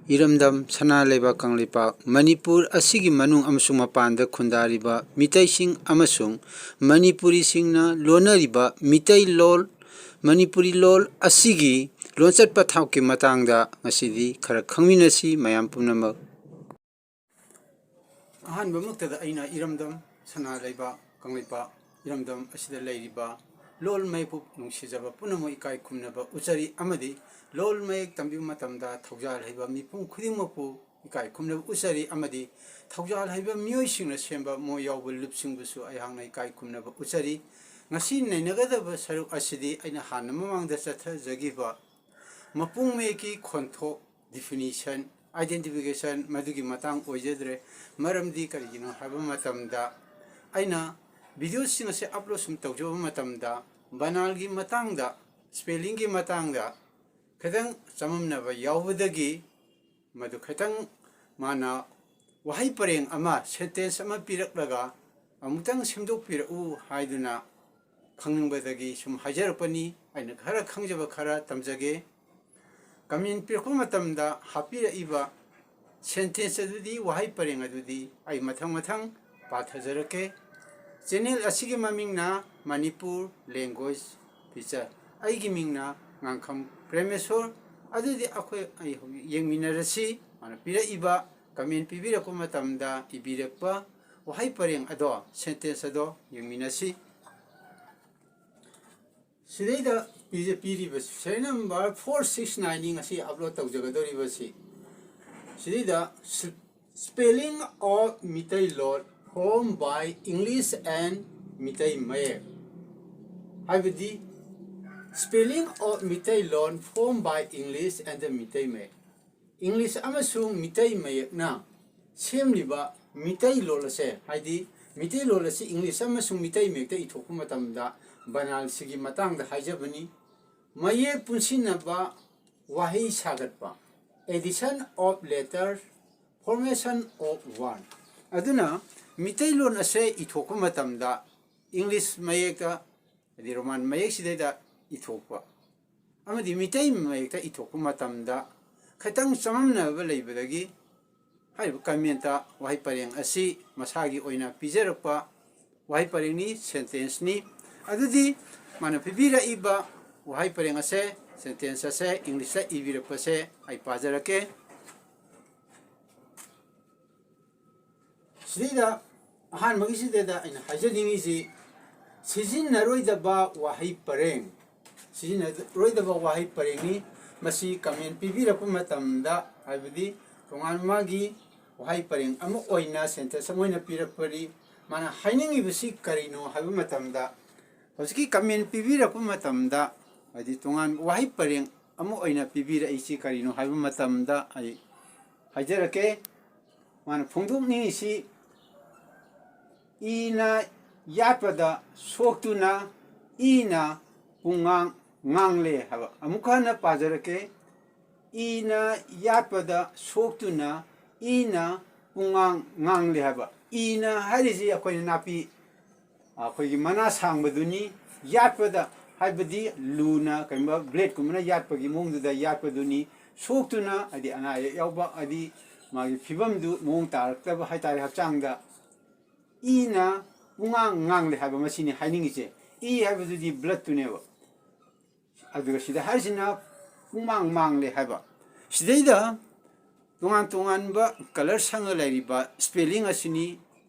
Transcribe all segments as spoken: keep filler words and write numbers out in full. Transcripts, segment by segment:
ꯏꯔꯝꯗꯝ ꯁꯅꯥ ꯂꯩꯕꯥꯛ ꯀꯪꯂꯩꯄꯥꯛ ꯃꯅꯤꯄꯨꯔ ꯑꯁꯤꯒꯤ ꯃꯅꯨꯡ ꯑꯃꯁꯨꯡ ꯃꯄꯥꯟꯗ ꯈꯨꯟꯗꯥꯔꯤꯕ ꯃꯤꯇꯩꯁꯤꯡ ꯑꯃꯁꯨꯡ ꯃꯅꯤꯄꯨꯔꯤꯁꯤꯡꯅ ꯂꯣꯟꯅꯔꯤꯕ ꯃꯤꯇꯩ ꯂꯣꯜ, ꯃꯅꯤꯄꯨꯔꯤ ꯂꯣꯜ ꯑꯁꯤꯒꯤ ꯂꯣꯟꯆꯠ ꯄꯊꯥꯞꯀꯤ ꯃꯇꯥꯡꯗ ꯉꯁꯤꯗꯤ ꯈꯔ ꯈꯪꯃꯤꯟꯅꯁꯤ ꯃꯌꯥꯝ ꯄꯨꯝꯅꯃꯛ꯫ ꯑꯍꯥꯟꯕꯃꯛꯇꯗ ꯑꯩꯅ ꯏꯔꯝꯗꯝ ꯁꯅꯥ ꯂꯩꯕꯥꯛ ꯀꯪꯂꯩꯄꯥꯛ ꯏꯔꯝꯗꯝ ꯑꯁꯤꯗ ꯂꯩꯔꯤꯕ ꯂꯣꯜ ꯃꯌꯦꯛꯄꯨ ꯅꯨꯡꯁꯤꯖꯕ ꯄꯨꯝꯅꯃꯛ ꯏꯀꯥꯏ ꯈꯨꯝꯅꯕ ꯎꯠꯆꯔꯤ, ꯑꯃꯗꯤ ꯂꯣꯜ ꯃꯌꯦꯛ ꯇꯝꯕꯤꯕ ꯃꯇꯝꯗ ꯊꯧꯖꯥꯜ ꯍꯩꯕ ꯃꯤꯄꯨꯝ ꯈꯨꯗꯤꯡꯃꯛꯄꯨ ꯏꯀꯥꯏ ꯈꯨꯝꯅꯕ ꯎꯠꯆꯔꯤ, ꯑꯃꯗꯤ ꯊꯧꯖꯥꯜ ꯍꯩꯕ ꯃꯤꯑꯣꯏꯁꯤꯡꯅ ꯁꯦꯝꯕ ꯃꯣꯏ ꯌꯥꯎꯕ ꯂꯨꯞꯁꯤꯡꯕꯨꯁꯨ ꯑꯩꯍꯥꯛꯅ ꯏꯀꯥꯏ ꯈꯨꯝꯅꯕ ꯎꯠꯆꯔꯤ꯫ ꯉꯁꯤ ꯅꯩꯅꯒꯗꯕ ꯁꯔꯨꯛ ꯑꯁꯤꯗꯤ ꯑꯩꯅ ꯍꯥꯟꯅ ꯃꯃꯥꯡꯗ ꯆꯠꯊꯖꯈꯤꯕ ꯃꯄꯨꯡ ꯃꯌꯦꯛꯀꯤ ꯈꯣꯟꯊꯣꯛ, definition, identification, ꯃꯗꯨꯒꯤ ꯃꯇꯥꯡ ꯑꯣꯏꯖꯗ꯭ꯔꯦ꯫ ꯃꯔꯝꯗꯤ ꯀꯔꯤꯒꯤꯅꯣ ꯍꯥꯏꯕ ꯃꯇꯝꯗ, ꯑꯩꯅ videoꯁꯤꯡ ꯑꯁꯤ upload ꯁꯨꯝ ꯇꯧꯖꯕ ꯃꯇꯝꯗ, ꯕꯅꯥꯜꯒꯤ ꯃꯇꯥꯡꯗ, spellingꯒꯤ ꯃꯇꯥꯡꯗ ꯈꯤꯇꯪ ꯆꯃꯝꯅꯕ ꯌꯥꯎꯕꯗꯒꯤ, ꯃꯗꯨ ꯈꯤꯇꯪ ꯃꯥꯅ ꯋꯥꯍꯩ ꯄꯔꯦꯡ ꯑꯃ, sentence ꯑꯃ ꯄꯤꯔꯛꯂꯒ ꯑꯃꯨꯛꯇꯪ ꯁꯦꯝꯗꯣꯛꯄꯤꯔꯛꯎ ꯍꯥꯏꯗꯨꯅ ꯈꯪꯅꯤꯡꯕꯗꯒꯤ ꯁꯨꯝ ꯍꯥꯏꯖꯔꯛꯄꯅꯤ꯫ ꯑꯩꯅ ꯈꯔ ꯈꯪꯖꯕ ꯈꯔ ꯇꯝꯖꯒꯦ꯫ Comment ꯄꯤꯔꯛꯄ ꯃꯇꯝꯗ ꯍꯥꯞꯄꯤꯔꯛꯏꯕ sentence ꯑꯗꯨꯗꯤ, ꯋꯥꯍꯩ ꯄꯔꯦꯡ ꯑꯗꯨꯗꯤ ꯑꯩ ꯃꯊꯪ ꯃꯊꯪ ꯄꯥꯊꯖꯔꯛꯀꯦ꯫ Channel ꯑꯁꯤꯒꯤ ꯃꯃꯤꯡꯅ ꯃꯅꯤꯄꯨꯔ Language Teacher꯫ ꯑꯩꯒꯤ ꯃꯤꯡꯅ ꯉꯥꯡꯈꯝ ꯄ꯭ꯔꯦꯃꯦꯁꯣꯔ꯫ ꯑꯗꯨꯗꯤ ꯑꯩꯈꯣꯏ, ꯑꯩ ꯍꯧꯖꯤꯛ ꯌꯦꯡꯃꯤꯟꯅꯔꯁꯤ꯫ ꯃꯥꯅ ꯄꯤꯔꯛꯏꯕ, comment ꯄꯤꯕꯤꯔꯛꯄ ꯃꯇꯝꯗ ꯏꯕꯤꯔꯛꯄ ꯋꯥꯍꯩ ꯄꯔꯦꯡ ꯑꯗꯣ, sentence ꯑꯗꯣ ꯌꯦꯡꯃꯤꯟꯅꯁꯤ꯫ ꯁꯤꯗꯩꯗ ꯄꯤꯖ-, ꯄꯤꯔꯤꯕ serial number four six nineꯅꯤ ꯉꯁꯤ upload ꯇꯧꯖꯒꯗꯧꯔꯤꯕꯁꯤ꯫ ꯁꯤꯗꯩꯗ ꯁ-, spelling of Meiteilon form by English and Meitei ꯃꯌꯦꯛ꯫ ꯍꯥꯏꯕꯗꯤ, spelling of Meiteilon form by English and Meitei ꯃꯌꯦꯛ꯫ English ꯑꯃꯁꯨꯡ ꯃꯤꯇꯩ ꯃꯌꯦꯛꯅ ꯁꯦꯝꯂꯤꯕ ꯃꯤꯇꯩꯂꯣꯟ ꯑꯁꯦ, ꯍꯥꯏꯗꯤ ꯃꯤꯇꯩꯂꯣꯟ ꯑꯁꯤ English ꯑꯃꯁꯨꯡ ꯃꯤꯇꯩ ꯃꯌꯦꯛꯇ ꯏꯊꯣꯛꯄ ꯃꯇꯝꯗ ꯕꯅꯥꯜꯁꯤꯒꯤ ꯃꯇꯥꯡꯗ ꯍꯥꯏꯖꯕꯅꯤ꯫ ꯃꯌꯦꯛ ꯄꯨꯟꯁꯤꯟꯅꯕ, ꯋꯥꯍꯩ ꯁꯥꯒꯠꯄ, addition of letter, formation of word꯫ ꯑꯗꯨꯅ ꯃꯤꯇꯩꯂꯣꯟ ꯑꯁꯦ ꯏꯊꯣꯛꯄ ꯃꯇꯝꯗ English ꯃꯌꯦꯛꯇ, ꯍꯥꯏꯗꯤ Roman ꯃꯌꯦꯛꯁꯤꯗꯩꯗ ꯏꯊꯣꯛꯄ ꯑꯃꯗꯤ ꯃꯤꯇꯩ ꯃꯌꯦꯛꯇ ꯏꯊꯣꯛꯄ ꯃꯇꯝꯗ ꯈꯤꯇꯪ ꯆꯃꯝꯅꯕ ꯂꯩꯕꯗꯒꯤ ꯍꯥꯏꯔꯤꯕ ꯀꯃꯦꯟꯇ ꯋꯥꯍꯩ ꯄꯔꯦꯡ ꯑꯁꯤ ꯃꯁꯥꯒꯤ ꯑꯣꯏꯅ ꯄꯤꯖꯔꯛꯄ ꯋꯥꯍꯩ ꯄꯔꯦꯡꯅꯤ, ꯁꯦꯟꯇꯦꯟꯁꯅꯤ꯫ ꯑꯗꯨꯗꯤ ꯃꯥꯅ ꯄꯤꯕꯤꯔꯛꯏꯕ ꯋꯥꯍꯩ ꯄꯔꯦꯡ ꯑꯁꯦ, ꯁꯦꯟꯇꯦꯟꯁ ꯑꯁꯦ ꯏꯪꯂꯤꯁꯇ ꯏꯕꯤꯔꯛꯄꯁꯦ ꯑꯩ ꯄꯥꯖꯔꯛꯀꯦ꯫ ꯁꯤꯗꯩꯗ ꯑꯍꯥꯟꯕꯒꯤꯁꯤꯗꯩꯗ ꯑꯩꯅ ꯍꯥꯏꯖꯅꯤꯡꯉꯤꯁꯤ, ꯁꯤꯖꯤꯟꯅꯔꯣꯏꯗꯕ ꯋꯥꯍꯩ ꯄꯔꯦꯡ, ꯁꯤꯖꯤꯟꯅꯔꯣꯏꯗꯕ ꯋꯥꯍꯩ ꯄꯔꯦꯡꯅꯤ꯫ ꯃꯁꯤ ꯀꯃꯦꯟ ꯄꯤꯕꯤꯔꯛꯄ ꯃꯇꯝꯗ, ꯍꯥꯏꯕꯗꯤ ꯇꯣꯉꯥꯟ ꯃꯥꯒꯤ ꯋꯥꯍꯩ ꯄꯔꯦꯡ ꯑꯃ ꯑꯣꯏꯅ ꯁꯦꯟꯇꯦꯟꯁ ꯑꯃ ꯑꯣꯏꯅ ꯄꯤꯔꯛꯄꯗꯤ, ꯃꯥꯅ ꯍꯥꯏꯅꯤꯡꯉꯤꯕꯁꯤ ꯀꯔꯤꯅꯣ ꯍꯥꯏꯕ ꯃꯇꯝꯗ, ꯍꯧꯖꯤꯛꯀꯤ ꯀꯃꯦꯟ ꯄꯤꯕꯤꯔꯛꯄ ꯃꯇꯝꯗ, ꯍꯥꯏꯗꯤ ꯇꯣꯉꯥꯟꯕ ꯋꯥꯍꯩ ꯄꯔꯦꯡ ꯑꯃ ꯑꯣꯏꯅ ꯄꯤꯕꯤꯔꯛꯏꯁꯤ ꯀꯔꯤꯅꯣ ꯍꯥꯏꯕ ꯃꯇꯝꯗ ꯑꯩ ꯍꯥꯏꯖꯔꯛꯀꯦ꯫ ꯃꯥꯅ ꯐꯣꯡꯗꯣꯛꯅꯤꯡꯉꯤꯁꯤ, "ꯏꯅ ꯌꯥꯠꯄꯗ ꯁꯣꯛꯇꯨꯅ ꯏꯅ ꯄꯨꯡꯉꯥꯡ ꯉꯥꯡꯂꯦ" ꯍꯥꯏꯕ꯫ ꯑꯃꯨꯛ ꯍꯟꯅ ꯄꯥꯖꯔꯛꯀꯦ꯫ "ꯏꯅ ꯌꯥꯠꯄꯗ ꯁꯣꯛꯇꯨꯅ ꯏꯅ ꯄꯨꯡꯉꯥꯡ ꯉꯥꯡꯂꯦ" ꯍꯥꯏꯕ꯫ ꯏꯅ ꯍꯥꯏꯔꯤꯁꯤ ꯑꯩꯈꯣꯏꯅ ꯅꯥꯄꯤ, ꯑꯩꯈꯣꯏꯒꯤ ꯃꯅꯥ ꯁꯥꯡꯕꯗꯨꯅꯤ꯫ ꯌꯥꯠꯄꯗ ꯍꯥꯏꯕꯗꯤ ꯂꯨꯅ ꯀꯔꯤꯒꯨꯝꯕ ꯕ꯭ꯂꯦꯗꯀꯨꯝꯕꯅ ꯌꯥꯠꯄꯒꯤ ꯃꯑꯣꯡꯗꯨꯗ ꯌꯥꯠꯄꯗꯨꯅꯤ꯫ ꯁꯣꯛꯇꯨꯅ ꯍꯥꯏꯗꯤ ꯑꯅꯥ ꯑꯌꯦꯛ ꯌꯥꯎꯕ, ꯍꯥꯏꯗꯤ ꯃꯥꯒꯤ ꯐꯤꯕꯝꯗꯨ ꯃꯑꯣꯡ ꯇꯥꯔꯛꯇꯕ ꯍꯥꯏꯇꯥꯔꯦ ꯍꯛꯆꯥꯡꯗ꯫ "ꯏꯅ ꯄꯨꯡꯉꯥꯡ ꯉꯥꯡꯂꯦ" ꯍꯥꯏꯕ ꯃꯁꯤꯅꯤ ꯍꯥꯏꯅꯤꯡꯉꯤꯁꯦ꯫ ꯏ ꯍꯥꯏꯕꯗꯨꯗꯤ ꯕ꯭ꯂꯠꯇꯨꯅꯦꯕ꯫ ꯑꯗꯨꯒ ꯁꯤꯗ ꯍꯥꯏꯔꯤꯁꯤꯅ "ꯄꯨꯡꯃꯥꯡ ꯃꯥꯡꯂꯦ" ꯍꯥꯏꯕ꯫ ꯁꯤꯗꯩꯗ ꯇꯣꯉꯥꯟ ꯇꯣꯉꯥꯟꯕ ꯀꯂꯔ ꯁꯪꯉ ꯂꯩꯔꯤꯕ ꯁ꯭ꯄꯦꯂꯤꯡ ꯑꯁꯤꯅꯤ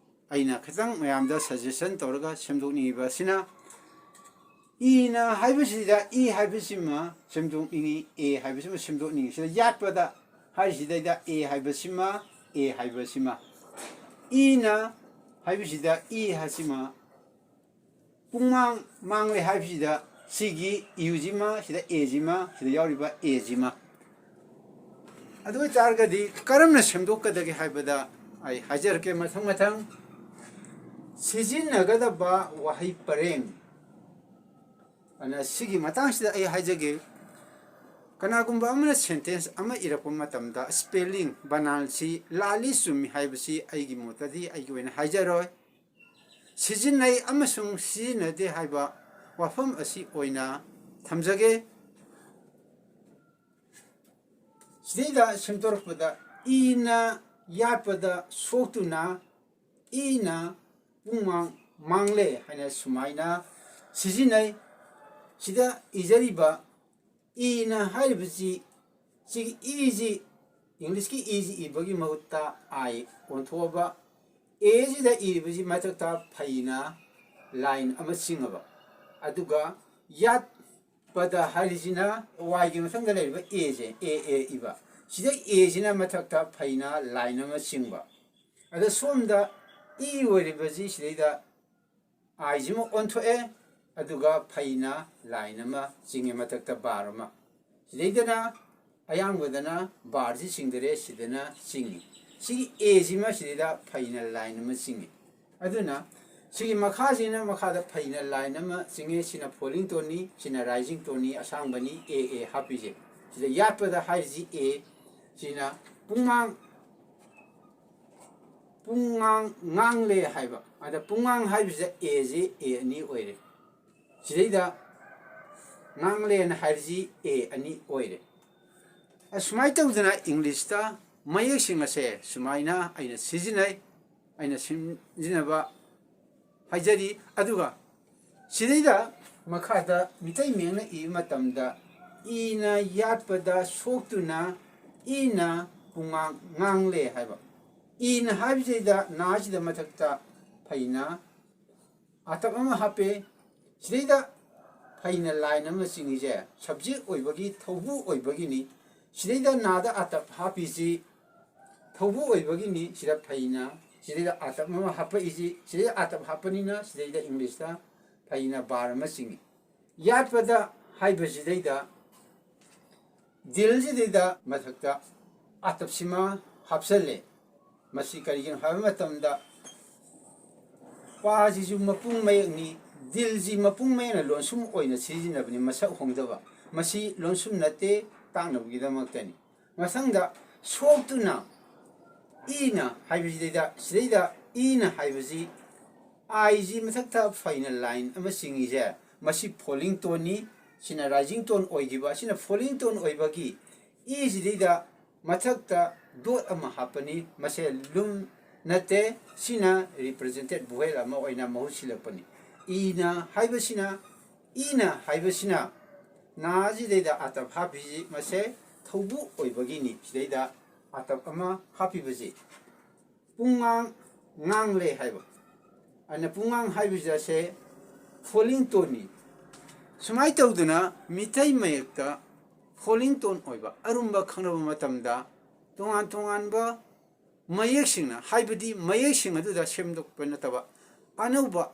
ꯑꯩꯅ ꯈꯤꯇꯪ ꯃꯌꯥꯝꯗ ꯁꯖꯦꯁꯟ ꯇꯧꯔꯒ ꯁꯦꯝꯗꯣꯛꯅꯤꯡꯉꯤꯕ ꯑꯁꯤꯅ꯫ "ꯏꯅ" ꯍꯥꯏꯕꯁꯤꯗ "ꯏ" ꯍꯥꯏꯕꯁꯤꯃ ꯁꯦꯝꯗꯣꯛꯅꯤꯡꯉꯤ, "ꯑꯦ" ꯍꯥꯏꯕꯁꯤꯃ ꯁꯦꯝꯗꯣꯛꯅꯤꯡꯉꯤ꯫ ꯁꯤꯗ ꯌꯥꯠꯄꯗ ꯍꯥꯏꯔꯤꯁꯤꯗꯩꯗ "ꯑꯦ" ꯍꯥꯏꯕꯁꯤꯃ, "ꯑꯦ" ꯍꯥꯏꯕꯁꯤꯃ꯫ "ꯏꯅ" ꯍꯥꯏꯕꯁꯤꯗ "ꯏ" ꯍꯥꯏꯁꯤꯃ, "ꯄꯨꯡꯃꯥꯡ ꯃꯥꯡꯂꯦ" ꯍꯥꯏꯕꯁꯤꯗ ꯁꯤꯒꯤ ꯏꯌꯨꯁꯤꯃ, ꯁꯤꯗ ꯑꯦꯁꯤꯃ, ꯁꯤꯗ ꯌꯥꯎꯔꯤꯕ ꯑꯦꯁꯤꯃ꯫ ꯑꯗꯨ ꯑꯣꯏꯇꯥꯔꯒꯗꯤ ꯀꯔꯝꯅ ꯁꯦꯝꯗꯣꯛꯀꯗꯒꯦ ꯍꯥꯏꯕꯗ ꯑꯩ ꯍꯥꯏꯖꯔꯛꯀꯦ ꯃꯊꯪ ꯃꯊꯪ꯫ ꯁꯤꯖꯤꯟꯅꯒꯗꯕ ꯋꯥꯍꯩ ꯄꯔꯦꯡ ꯑꯅ ꯁꯤꯒꯤ ꯃꯇꯥꯡꯁꯤꯗ ꯑꯩ ꯍꯥꯏꯖꯒꯦ꯫ ꯀꯅꯥꯒꯨꯝꯕ ꯑꯃꯅ ꯁꯦꯟꯇꯦꯟꯁ ꯑꯃ ꯏꯔꯛꯄ ꯃꯇꯝꯗ ꯁ꯭ꯄꯦꯂꯤꯡ, ꯕꯅꯥꯟꯁꯤ ꯂꯥꯜꯂꯤ ꯆꯨꯝꯃꯤ ꯍꯥꯏꯕꯁꯤ ꯑꯩꯒꯤ ꯃꯣꯠꯇꯗꯤ, ꯑꯩꯒꯤ ꯑꯣꯏꯅ ꯍꯥꯏꯖꯔꯣꯏ꯫ ꯁꯤꯖꯤꯟꯅꯩ ꯑꯃꯁꯨꯡ ꯁꯤꯖꯤꯟꯅꯗꯦ ꯍꯥꯏꯕ ꯋꯥꯐꯝ ꯑꯁꯤ ꯑꯣꯏꯅ ꯊꯝꯖꯒꯦ꯫ ꯁꯤꯗꯩꯗ ꯁꯦꯝꯗꯣꯔꯛꯄꯗ ꯏꯅ ꯌꯥꯠꯄꯗ ꯁꯣꯛꯇꯨꯅ ꯏꯅ ꯄꯨꯡꯃꯥꯡ ꯃꯥꯡꯂꯦ ꯍꯥꯏꯅ ꯁꯨꯃꯥꯏꯅ ꯁꯤꯖꯤꯟꯅꯩ꯫ ꯁꯤꯗ ꯏꯖꯔꯤꯕ ꯏꯅ ꯍꯥꯏꯔꯤꯕꯁꯤ, ꯁꯤꯒꯤ ꯏꯁꯤ, ꯏꯪꯂꯤꯁꯀꯤ ꯏꯁꯤ ꯏꯕꯒꯤ ꯃꯍꯨꯠꯇ ꯑꯥꯏ ꯑꯣꯟꯊꯣꯛꯑꯕ, ꯑꯦꯁꯤꯗ ꯏꯔꯤꯕꯁꯤ ꯃꯊꯛꯇ ꯐꯩꯅ ꯂꯥꯏꯟ ꯑꯃ ꯆꯤꯡꯉꯕ, ꯑꯗꯨꯒ ꯌꯥꯠꯄꯗ ꯍꯥꯏꯔꯤꯁꯤꯅ ꯋꯥꯏꯒꯤ ꯃꯊꯪꯗ ꯂꯩꯔꯤꯕ ꯑꯦꯁꯦ, ꯑꯦ ꯑꯦ ꯏꯕ, ꯁꯤꯗ ꯑꯦꯁꯤꯅ ꯃꯊꯛꯇ ꯐꯩꯅ ꯂꯥꯏꯟ ꯑꯃ ꯆꯤꯡꯕ꯫ ꯑꯗ ꯁꯣꯝꯗ ꯏ ꯑꯣꯏꯔꯤꯕꯁꯤ ꯁꯤꯗꯩꯗ ꯑꯥꯏꯁꯤꯃ ꯑꯣꯟꯊꯣꯛꯑꯦ, ꯑꯗꯨꯒ ꯐꯩꯅ ꯂꯥꯏꯟ ꯑꯃ ꯆꯤꯡꯉꯦ, ꯃꯊꯛꯇ ꯕꯥꯔ ꯑꯃ꯫ ꯁꯤꯗꯩꯗꯅ ꯑꯌꯥꯝꯕꯗꯅ ꯕꯥꯔꯁꯤ ꯆꯤꯡꯗꯔꯦ, ꯁꯤꯗꯅ ꯆꯤꯡꯉꯤ꯫ ꯁꯤꯒꯤ ꯑꯦꯁꯤꯃ ꯁꯤꯗꯩꯗ ꯐꯩꯅ ꯂꯥꯏꯟ ꯑꯃ ꯆꯤꯡꯉꯤ꯫ ꯑꯗꯨꯅ ꯁꯤꯒꯤ ꯃꯈꯥꯁꯤꯅ ꯃꯈꯥꯗ ꯐꯩꯅ ꯂꯥꯏꯟ ꯑꯃ ꯆꯤꯡꯉꯦ꯫ ꯁꯤꯅ ꯐꯣꯂꯤꯡ ꯇꯣꯟꯅꯤ, ꯁꯤꯅ ꯔꯥꯏꯖꯤꯡ ꯇꯣꯟꯅꯤ, ꯑꯁꯥꯡꯕꯅꯤ, ꯑꯦ ꯑꯦ ꯍꯥꯞꯄꯤꯁꯦ꯫ ꯁꯤꯗ ꯌꯥꯠꯄꯗ ꯍꯥꯏꯔꯤꯁꯤ ꯑꯦ, ꯁꯤꯅ ꯄꯨꯡꯃꯥꯡ, ꯄꯨꯡꯉꯥꯡ ꯉꯥꯡꯂꯦ ꯍꯥꯏꯕ꯫ ꯑꯗ ꯄꯨꯡꯉꯥꯡ ꯍꯥꯏꯕꯁꯤꯗ ꯑꯦꯁꯤ ꯑꯦ ꯑꯅꯤ ꯑꯣꯏꯔꯦ꯫ ꯁꯤꯗꯩꯗ ꯉꯥꯡꯂꯦꯅ ꯍꯥꯏꯔꯤꯁꯤ ꯑꯦ ꯑꯅꯤ ꯑꯣꯏꯔꯦ꯫ ꯑꯁꯨꯃꯥꯏꯅ ꯇꯧꯗꯅ ꯏꯪꯂꯤꯁꯇ ꯃꯌꯦꯛꯁꯤꯡ ꯑꯁꯦ ꯁꯨꯃꯥꯏꯅ ꯑꯩꯅ ꯁꯤꯖꯤꯟꯅꯩ, ꯑꯩꯅ ꯁꯤꯖꯤꯟꯅꯕ ꯍꯥꯏꯖꯔꯤ꯫ ꯑꯗꯨꯒ ꯁꯤꯗꯩꯗ ꯃꯈꯥꯗ ꯃꯤꯇꯩ ꯃꯌꯦꯛꯅ ꯏꯕ ꯃꯇꯝꯗ ꯏꯅ ꯌꯥꯠꯄꯗ ꯁꯣꯛꯇꯨꯅ ꯏꯅ ꯄꯨꯡꯉꯥꯡ ꯉꯥꯡꯂꯦ ꯍꯥꯏꯕ꯫ ꯏꯅ ꯍꯥꯏꯕꯁꯤꯗ ꯅꯥꯁꯤꯗ ꯃꯊꯛꯇ ꯐꯩꯅ ꯑꯥꯇꯞ ꯑꯃ ꯍꯥꯞꯄꯦ꯫ ꯁꯤꯗꯩꯗ ꯐꯩꯅ ꯂꯥꯏꯟ ꯑꯃ ꯆꯤꯡꯉꯤꯁꯦ ꯁꯕꯖꯦꯛ ꯑꯣꯏꯕꯒꯤ, ꯊꯧꯕꯨ ꯑꯣꯏꯕꯒꯤꯅꯤ꯫ ꯁꯤꯗꯩꯗ ꯅꯥꯗ ꯑꯥꯇꯞ ꯍꯥꯞꯄꯤꯁꯤ ꯊꯧꯕꯨ ꯑꯣꯏꯕꯒꯤꯅꯤ꯫ ꯁꯤꯗ ꯐꯩꯅ, ꯁꯤꯗꯩꯗ ꯑꯥꯇꯞ ꯑꯃ ꯍꯥꯞꯄꯛꯏꯁꯤ, ꯁꯤꯗꯩꯗ ꯑꯥꯇꯞ ꯍꯥꯞꯄꯅꯤꯅ ꯁꯤꯗꯩꯗ ꯏꯪꯂꯤꯁꯇ ꯐꯩꯅ ꯕꯥꯔ ꯑꯃ ꯆꯤꯡꯉꯤ꯫ ꯌꯥꯠꯄꯗ ꯍꯥꯏꯕꯁꯤꯗꯩꯗ ꯗꯤꯜꯁꯤꯗꯩꯗ ꯃꯊꯛꯇ ꯑꯥꯇꯞꯁꯤꯃ ꯍꯥꯞꯆꯜꯂꯦ꯫ ꯃꯁꯤ ꯀꯔꯤꯒꯤꯅꯣ ꯍꯥꯏꯕ ꯃꯇꯝꯗ ꯄꯥꯁꯤꯁꯨ ꯃꯄꯨꯡ ꯃꯌꯦꯛꯅꯤ, ꯗꯤꯜꯁꯤ ꯃꯄꯨꯡ ꯃꯌꯦꯛꯅ ꯂꯣꯟꯁꯨꯝ ꯑꯣꯏꯅ ꯁꯤꯖꯤꯟꯅꯕꯅꯤ, ꯃꯁꯛ ꯍꯣꯡꯗꯕ꯫ ꯃꯁꯤ ꯂꯣꯟꯁꯨꯝ ꯅꯠꯇꯦ, ꯇꯥꯛꯅꯕꯒꯤꯗꯃꯛꯇꯅꯤ꯫ ꯃꯊꯪꯗ ꯁꯣꯛꯇꯨꯅ ꯏꯅ ꯍꯥꯏꯕꯁꯤꯗꯩꯗ, ꯁꯤꯗꯩꯗ ꯏꯅ ꯍꯥꯏꯕꯁꯤ ꯑꯥꯏꯁꯤ ꯃꯊꯛꯇ ꯐꯩꯅ ꯂꯥꯏꯟ ꯑꯃ ꯆꯤꯡꯉꯤꯁꯦ, ꯃꯁꯤ ꯐꯣꯂꯤꯡ ꯇꯣꯟꯅꯤ꯫ ꯁꯤꯅ ꯔꯥꯏꯖꯤꯡ ꯇꯣꯟ ꯑꯣꯏꯈꯤꯕ, ꯁꯤꯅ ꯐꯣꯂꯤꯡ ꯇꯣꯟ ꯑꯣꯏꯕꯒꯤ ꯏꯁꯤꯗꯩꯗ ꯃꯊꯛꯇ ꯗꯣꯠ ꯑꯃ ꯍꯥꯞꯄꯅꯤ꯫ ꯃꯁꯦ ꯂꯨꯝ ꯅꯠꯇꯦ, ꯁꯤꯅ ꯔꯤꯄ꯭ꯔꯖꯦꯟꯇꯦꯠ ꯚꯣꯋꯦꯜ ꯑꯃ ꯑꯣꯏꯅ ꯃꯍꯨꯠ ꯁꯤꯜꯂꯛꯄꯅꯤ꯫ ꯏꯅ ꯍꯥꯏꯕꯁꯤꯅ, ꯏꯅ ꯍꯥꯏꯕꯁꯤꯅ ꯅꯥꯁꯤꯗꯩꯗ ꯑꯇꯞ ꯍꯥꯞꯄꯤꯁꯤ, ꯃꯁꯦ ꯊꯧꯕꯨ ꯑꯣꯏꯕꯒꯤꯅꯤ꯫ ꯁꯤꯗꯩꯗ ꯑꯇꯞ ꯑꯃ ꯍꯥꯞꯄꯤꯕꯁꯤ ꯄꯨꯡꯉꯥꯡ ꯉꯥꯡꯂꯦ ꯍꯥꯏꯕ꯫ ꯑꯗꯨꯅ ꯄꯨꯡꯉꯥꯡ ꯍꯥꯏꯕꯁꯦ ꯐꯣꯂꯤꯡ ꯇꯣꯟꯅꯤ꯫ ꯁꯨꯃꯥꯏꯅ ꯇꯧꯗꯅ ꯃꯤꯇꯩ ꯃꯌꯦꯛꯇ ꯐꯣꯂꯤꯡ ꯇꯣꯟ ꯑꯣꯏꯕ ꯑꯔꯨꯝꯕ ꯈꯪꯅꯕ ꯃꯇꯝꯗ ꯇꯣꯉꯥꯟ ꯇꯣꯉꯥꯟꯕ ꯃꯌꯦꯛꯁꯤꯡꯅ, ꯍꯥꯏꯕꯗꯤ ꯃꯌꯦꯛꯁꯤꯡ ꯑꯗꯨꯗ ꯁꯦꯝꯗꯣꯛꯄ ꯅꯠꯇꯕ ꯑꯅꯧꯕ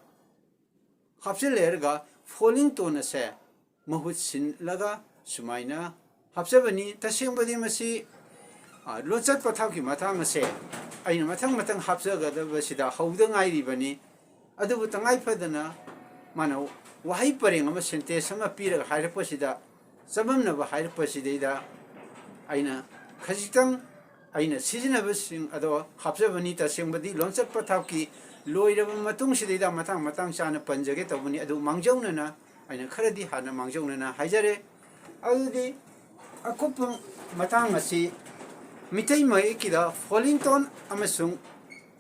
ꯍꯥꯞꯆꯤꯜꯂꯦꯔꯒ ꯐꯣꯂꯤꯡ ꯇꯣꯟ ꯑꯁꯦ ꯃꯍꯨꯠ ꯁꯤꯜꯂꯒ ꯁꯨꯃꯥꯏꯅ ꯍꯥꯞꯆꯕꯅꯤ꯫ ꯇꯁꯦꯡꯕꯗꯤ ꯃꯁꯤ, ꯑ, ꯂꯣꯟꯆꯠ ꯄꯊꯥꯞꯀꯤ ꯃꯇꯥꯡ ꯑꯁꯦ ꯑꯩꯅ ꯃꯊꯪ ꯃꯊꯪ ꯍꯥꯞꯆꯒꯗꯕꯁꯤꯗ ꯍꯧꯗ ꯉꯥꯏꯔꯤꯕꯅꯤ꯫ ꯑꯗꯨꯕꯨ ꯇꯉꯥꯏ ꯐꯗꯅ ꯃꯥꯅ ꯋꯥꯍꯩ ꯄꯔꯦꯡ ꯑꯃ, ꯁꯦꯟꯇꯦꯟꯁ ꯑꯃ ꯄꯤꯔꯒ ꯍꯥꯏꯔꯛꯄꯁꯤꯗ, ꯆꯃꯝꯅꯕ ꯍꯥꯏꯔꯛꯄꯁꯤꯗꯩꯗ ꯑꯩꯅ ꯈꯖꯤꯛꯇꯪ ꯑꯩꯅ ꯁꯤꯖꯤꯟꯅꯕꯁꯤꯡ ꯑꯗꯣ ꯍꯥꯞꯆꯕꯅꯤ꯫ ꯇꯁꯦꯡꯕꯗꯤ ꯂꯣꯟꯆꯠ ꯄꯊꯥꯞꯀꯤ ꯂꯣꯏꯔꯕ ꯃꯇꯨꯡꯁꯤꯗꯩꯗ ꯃꯇꯥꯡ ꯃꯇꯥꯡ ꯆꯥꯅ ꯄꯟꯖꯒꯦ ꯇꯧꯕꯅꯤ꯫ ꯑꯗꯨ ꯃꯥꯡꯖꯧꯅꯅ ꯑꯩꯅ ꯈꯔꯗꯤ ꯍꯥꯟꯅ ꯃꯥꯡꯖꯧꯅꯅ ꯍꯥꯏꯖꯔꯦ꯫ ꯑꯗꯨꯗꯤ ꯑꯀꯨꯞꯄ ꯃꯇꯥꯡ ꯑꯁꯤ ꯃꯤꯇꯩ ꯃꯌꯦꯛꯀꯤꯗ ꯐꯣꯂꯤꯡ ꯇꯣꯟ ꯑꯃꯁꯨꯡ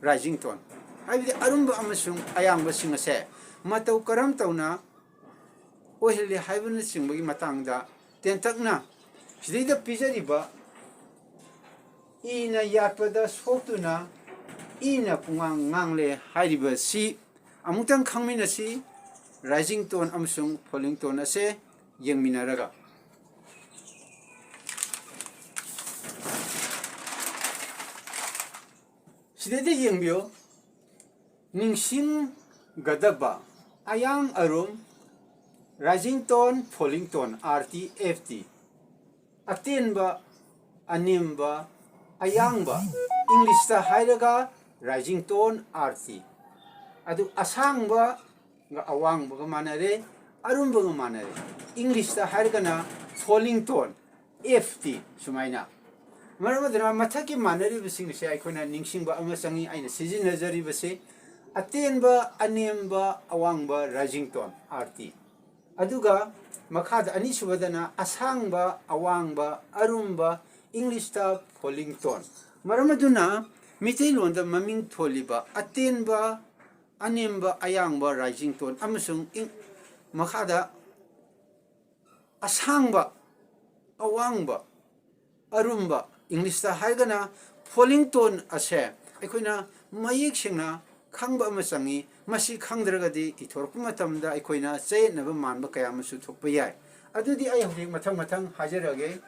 ꯔꯥꯏꯖꯤꯡ ꯇꯣꯟ, ꯍꯥꯏꯕꯗꯤ ꯑꯔꯨꯝꯕ ꯑꯃꯁꯨꯡ ꯑꯌꯥꯡꯕꯁꯤꯡ ꯑꯁꯦ ꯃꯇꯧ ꯀꯔꯝ ꯇꯧꯅ ꯑꯣꯏꯍꯜꯂꯤ ꯍꯥꯏꯕꯅꯆꯤꯡꯕꯒꯤ ꯃꯇꯥꯡꯗ ꯇꯦꯟꯇꯛꯅ ꯁꯤꯗꯩꯗ ꯄꯤꯖꯔꯤꯕ ꯏꯅ ꯌꯥꯠꯄꯗ ꯁꯣꯛꯇꯨꯅ ꯏꯅ ꯄꯨꯡꯉꯥꯡ ꯉꯥꯡꯂꯦ ꯍꯥꯏꯔꯤꯕꯁꯤ ꯑꯃꯨꯛꯇꯪ ꯈꯪꯃꯤꯟꯅꯁꯤ꯫ ꯔꯥꯏꯖꯤꯡ ꯇꯣꯟ ꯑꯃꯁꯨꯡ ꯐꯣꯂꯤꯡ ꯇꯣꯟ ꯑꯁꯦ ꯌꯦꯡꯃꯤꯟꯅꯔꯒ꯫ ꯁꯤꯗꯩꯗ ꯌꯦꯡꯕꯤꯌꯨ꯫ ꯅꯤꯡꯁꯤꯡꯒꯗꯕ: ꯑꯌꯥꯡ ꯑꯔꯨꯝ, rising tone, falling tone, R T, F T. ꯑꯇꯦꯟꯕ, ꯑꯅꯦꯝꯕ, ꯑꯌꯥꯡꯕ, ꯏꯪꯂꯤꯁꯇ ꯍꯥꯏꯔꯒ ꯔꯥꯏꯖꯤꯡ ꯇꯣꯟ, ꯑꯥꯔ ꯇꯤ꯫ ꯑꯗꯨ ꯑꯁꯥꯡꯕꯒ ꯑꯋꯥꯡꯕꯒ ꯃꯥꯟꯅꯔꯦ, ꯑꯔꯨꯝꯕꯒ ꯃꯥꯟꯅꯔꯦ꯫ ꯏꯪꯂꯤꯁꯇ ꯍꯥꯏꯔꯒꯅ ꯐꯣꯂꯤꯡ ꯇꯣꯟ, ꯑꯦꯐ ꯇꯤ, ꯁꯨꯃꯥꯏꯅ꯫ ꯃꯔꯝ ꯑꯗꯨꯅ ꯃꯊꯛꯀꯤ ꯃꯥꯟꯅꯔꯤꯕꯁꯤꯡ ꯑꯁꯦ ꯑꯩꯈꯣꯏꯅ ꯅꯤꯡꯁꯤꯡꯕ ꯑꯃ ꯆꯪꯉꯤ꯫ ꯑꯩꯅ ꯁꯤꯖꯤꯟꯅꯖꯔꯤꯕꯁꯤ ꯑꯇꯦꯟꯕ, ꯑꯅꯦꯝꯕ, ꯑꯋꯥꯡꯕ, ꯔꯥꯏꯖꯤꯡ ꯇꯣꯟ, ꯑꯥꯔ ꯇꯤ꯫ ꯑꯗꯨꯒ ꯃꯈꯥꯗ ꯑꯅꯤꯁꯨꯕꯗꯅ ꯑꯁꯥꯡꯕ, ꯑꯋꯥꯡꯕ, ꯑꯔꯨꯝꯕ, ꯏꯪꯂꯤꯁꯇ falling tone꯫ ꯃꯔꯝ ꯑꯗꯨꯅ ꯃꯤꯇꯩꯂꯣꯟꯗ ꯃꯃꯤꯡ ꯊꯣꯜꯂꯤꯕ ꯑꯇꯦꯟꯕ, ꯑꯅꯦꯝꯕ, ꯑꯌꯥꯡꯕ, rising tone ꯑꯃꯁꯨꯡ ꯏꯪ-, ꯃꯈꯥꯗ ꯑꯁꯥꯡꯕ, ꯑꯋꯥꯡꯕ, ꯑꯔꯨꯝꯕ, ꯏꯪꯂꯤꯁꯇ ꯍꯥꯏꯔꯒꯅ falling tone ꯑꯁꯦ ꯑꯩꯈꯣꯏꯅ ꯃꯌꯦꯛ ꯁꯦꯡꯅ ꯈꯪꯕ ꯑꯃ ꯆꯪꯉꯤ꯫ ꯃꯁꯤ ꯈꯪꯗ꯭ꯔꯒꯗꯤ ꯏꯊꯣꯔꯛꯄ ꯃꯇꯝꯗ ꯑꯩꯈꯣꯏꯅ ꯆꯌꯦꯠꯅꯕ ꯃꯥꯟꯕ ꯀꯌꯥ ꯑꯃꯁꯨ ꯊꯣꯛꯄ ꯌꯥꯏ꯫ ꯑꯗꯨꯗꯤ ꯑꯩ ꯍꯧꯖꯤꯛ ꯃꯊꯪ ꯃꯊꯪ ꯍꯥꯏꯖꯔꯛꯑꯒꯦ꯫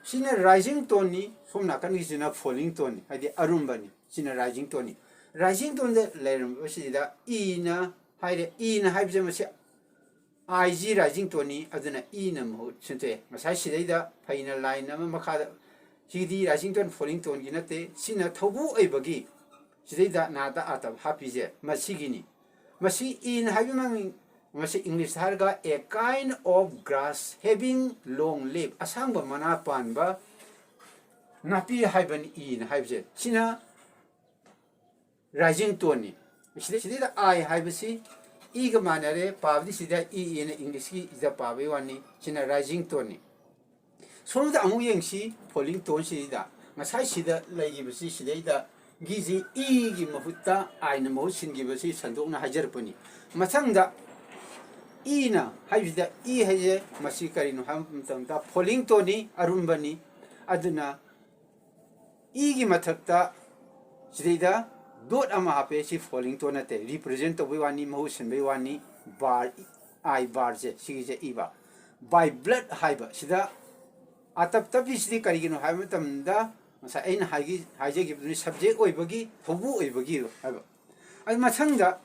ꯁꯤꯅ rising toneꯅꯤ, ꯁꯣꯝ ꯅꯥꯀꯟꯒꯤꯁꯤꯅ falling toneꯅꯤ, ꯍꯥꯏꯗꯤ ꯑꯔꯨꯝꯕꯅꯤ꯫ ꯁꯤꯅ rising toneꯅꯤ꯫ Rising toneꯗ ꯂꯩꯔꯝꯕꯁꯤꯗ ꯏꯅ ꯍꯥꯏꯔꯦ꯫ ꯏꯅ ꯍꯥꯏꯕꯁꯦ ꯃꯁꯤ ꯑꯥꯏꯖꯤ rising toneꯅꯤ, ꯑꯗꯨꯅ ꯏꯅ ꯃꯍꯨꯠ ꯁꯤꯟꯇꯣꯛꯑꯦ꯫ ꯉꯁꯥꯏ ꯁꯤꯗꯩꯗ ꯐꯩꯅ line ꯑꯃ ꯃꯈꯥꯗ, ꯁꯤꯗꯤ rising tone falling toneꯒꯤ ꯅꯠꯇꯦ, ꯁꯤꯅ ꯊꯧꯕꯨ ꯑꯣꯏꯕꯒꯤ ꯁꯤꯗꯩꯗ ꯅꯥꯗ ꯑꯥꯇꯞ ꯍꯥꯞꯄꯤꯁꯦ ꯃꯁꯤꯒꯤꯅꯤ꯫ ꯃꯁꯤ ꯏꯅ ꯍꯥꯏꯕ ꯃꯃꯤꯡ, ꯃꯁꯤ ꯏꯪꯂꯤꯁꯇ ꯍꯥꯏꯔꯒ a kind of grass having long leaf, ꯑꯁꯥꯡꯕ ꯃꯅꯥ ꯄꯥꯟꯕ ꯅꯥꯄꯤ ꯍꯥꯏꯕꯅꯤ ꯏꯅ ꯍꯥꯏꯕꯁꯦ꯫ ꯁꯤꯅ rising toneꯅꯤ꯫ ꯁꯤꯗ, ꯁꯤꯗꯩꯗ ꯑꯥꯏ ꯍꯥꯏꯕꯁꯤ ꯏꯒ ꯃꯥꯟꯅꯔꯦ, ꯄꯥꯕꯗꯤ ꯁꯤꯗ ꯏ ꯏꯅ ꯏꯪꯂꯤꯁꯀꯤ ꯏꯗ ꯄꯥꯕꯒꯤ ꯋꯥꯅꯤ꯫ ꯁꯤꯅ rising toneꯅꯤ꯫ ꯁꯣꯝꯗ ꯑꯃꯨꯛ ꯌꯦꯡꯁꯤ, falling toneꯁꯤꯗ ꯉꯁꯥꯏ ꯁꯤꯗ ꯂꯩꯈꯤꯕꯁꯤ ꯁꯤꯗꯩꯗ ꯒꯤꯁꯤ ꯏꯒꯤ ꯃꯍꯨꯠꯇ ꯑꯥꯏꯅ ꯃꯍꯨꯠ ꯁꯤꯟꯈꯤꯕꯁꯤ ꯁꯟꯗꯣꯛꯅ ꯍꯥꯏꯖꯔꯛꯄꯅꯤ꯫ ꯃꯊꯪꯗ ꯏꯅ ꯍꯥꯏꯕꯁꯤꯗ ꯏ ꯍꯥꯏꯁꯦ ꯃꯁꯤ ꯀꯔꯤꯅꯣ ꯍꯥꯏꯕ ꯃꯇꯝꯗ falling toneꯅꯤ, ꯑꯔꯨꯝꯕꯅꯤ꯫ ꯑꯗꯨꯅ ꯏꯒꯤ ꯃꯊꯛꯇ ꯁꯤꯗꯩꯗ dot ꯑꯃ ꯍꯥꯞꯄꯦ꯫ ꯁꯤ falling tone ꯅꯠꯇꯦ, represent ꯇꯧꯕꯩ ꯋꯥꯅꯤ, ꯃꯍꯨꯠ ꯁꯤꯟꯕꯩ ꯋꯥꯅꯤ꯫ Bar, I barꯁꯦ, ꯁꯤꯒꯤꯁꯦ ꯏꯕ꯫ By blood ꯍꯥꯏꯕ ꯁꯤꯗ ꯑꯥꯇꯞ ꯇꯞꯄꯤꯁꯤꯗꯤ ꯀꯔꯤꯒꯤꯅꯣ ꯍꯥꯏꯕ ꯃꯇꯝꯗ ꯉꯁꯥꯏ ꯑꯩꯅ ꯍꯥꯏꯒꯤ-, ꯍꯥꯏꯖꯈꯤꯕꯗꯨꯅꯤ, subject ꯑꯣꯏꯕꯒꯤ, ꯊꯧꯕꯨ ꯑꯣꯏꯕꯒꯤ ꯍꯥꯏꯕ꯫ ꯑꯗꯨ ꯃꯊꯪꯗ